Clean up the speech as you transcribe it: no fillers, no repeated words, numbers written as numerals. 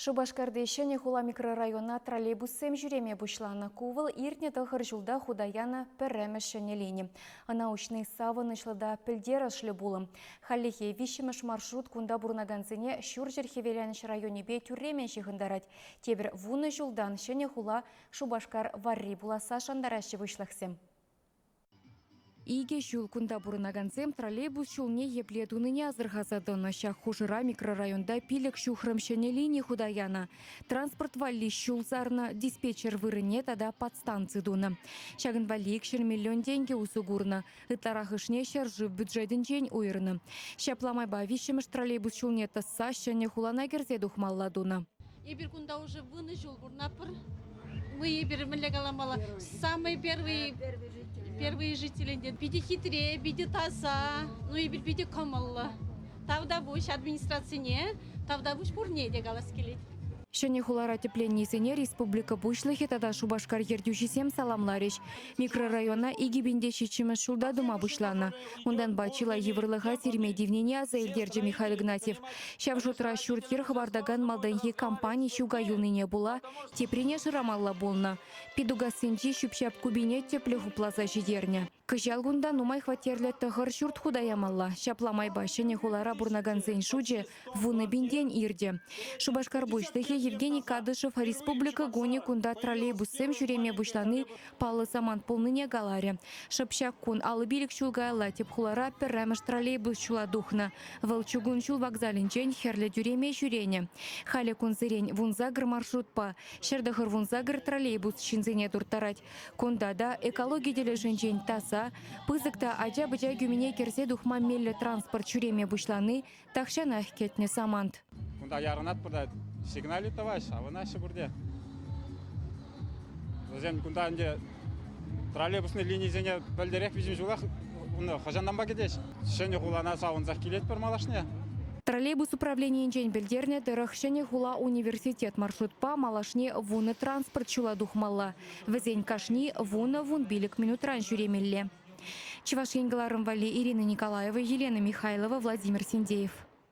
Шупашкарти Ҫӗнӗ хула микрорайона троллейбуссем ҫӳреме пуҫланӑ. Ку вӑл иртнӗ тӑхӑр ҫулта хута янӑ пӗрремӗш ҫӗнӗ лини. Ӑна уҫни савӑнӑҫлӑ та пӗлтерӗшлӗ пулӑм. Хальлӗхе виҫҫӗмӗш маршрут кунта пурӑнакансене Ҫурҫӗр Хӗвеланӑҫ районӗпе тӳрремӗн ҫыхӑнтарать. Тепӗр вунӑ ҫултан Ҫӗнӗ хула Шупашкар варри пуласса шантараҫҫӗ пуҫлӑхсем. Икӗ ҫул кунта пурӑнакансем троллейбус ҫулне епле тунине асӑрхаса тӑнӑ. Ҫак хушӑра микрорайонта пилӗк ҫухрӑм ҫӗнӗ лини хута янӑ. Транспорт валли ҫул сарнӑ, диспетчер вырӑнне тата подстанци тунӑ. Ҫакӑн валли 200 миллион тенкӗ усӑ курнӑ. Ытларахӑшне ҫӗршыв бюджетӗнчен уйӑрнӑ. Ҫапла майпа виҫҫӗмӗш троллейбус ҫулне тӑсса ҫӗнӗ хулана кӗрсе тухмалла тунӑ. Эпир кунта уже вунӑ ҫул пурӑнатпӑр. Мы эпир мӗнле каламалла, самый первый первые жители ӗнтӗ. Питӗ хитре, питӗ таса, ну эпир питӗ кӑмӑллӑ. Тавтапуҫ администрацине, тавтапуҫ пурне те калас килет. Ҫӗнӗ хулара тӗпленнисене республика Пуҫлӑхӗ тата Шупашкар ертӳҫисем саламларӗҫ. Микрорайона 2007 ҫулта тума пуҫланӑ. Унтанпа чылай йывӑрлӑха сирме тивнине аса илтерчӗ Михаил Игнатьев. Ҫав шутра ҫурт-йӗр хӑпартакан малтанхи компани ҫука юлнине пула теприне шырамалла пулнӑ. Питукассинчи ҫӳп-ҫап купине тӗплӗ хупласа ҫитернӗ. Кӑҫал кунта нумай хваттерлӗ тӑхӑр ҫурт хута ямалла. Ҫапла майпа ҫӗнӗ хулара пурӑнакансен шучӗ вунӑ пинтен иртӗ. Шупашкар пуҫлӑхӗ Евгений Кадышев Республика кунӗ кунта троллейбуссем ҫӳреме пуҫлани паллӑ самант пулнине каларӗ. Шӑп ҫак кун 55 ҫул каялла тӗп хулара пӗрремӗш троллейбус ҫула тухнӑ. Вӑл чукун ҫул вокзалӗнчен Хӗрлӗ тӳреме ҫӳренӗ. Халӗ кунсерен вунсакӑр маршрутпа 109 вунсакӑр троллейбус ҫынсене турттарать. Кунта та экологи тӗлӗшӗнчен таса, пысӑк та ача-пӑча кӳмине кӗрсе тухма меллӗ транспорт ҫӳреме пуҫлани тахҫанах кӗтнӗ самант. Кунта ярӑнатпӑр та сигналӗ тӑваҫ, авӑнаҫҫӗ пурте. Вӗсем кунта ӗнтӗ троллейбусный линисене пӗлтӗрех виҫӗм ҫулах хӑҫантанпа кӗтеҫ. Ҫӗнӗ хулана савӑнсах килетпӗр малашне. Троллейбус управленийӗнчен пӗлтернӗ тӑрӑх Ҫӗнӗ хула университет маршрутпа малашне вунӑ транспорт ҫула тухмалла. Вӗсен кашни вунӑ-вунпилӗк минутран ҫӳремелле. Чӑваш Ен кӑларӑм валли Ирина Николаева, Елена Михайлова, Владимир Синдеев.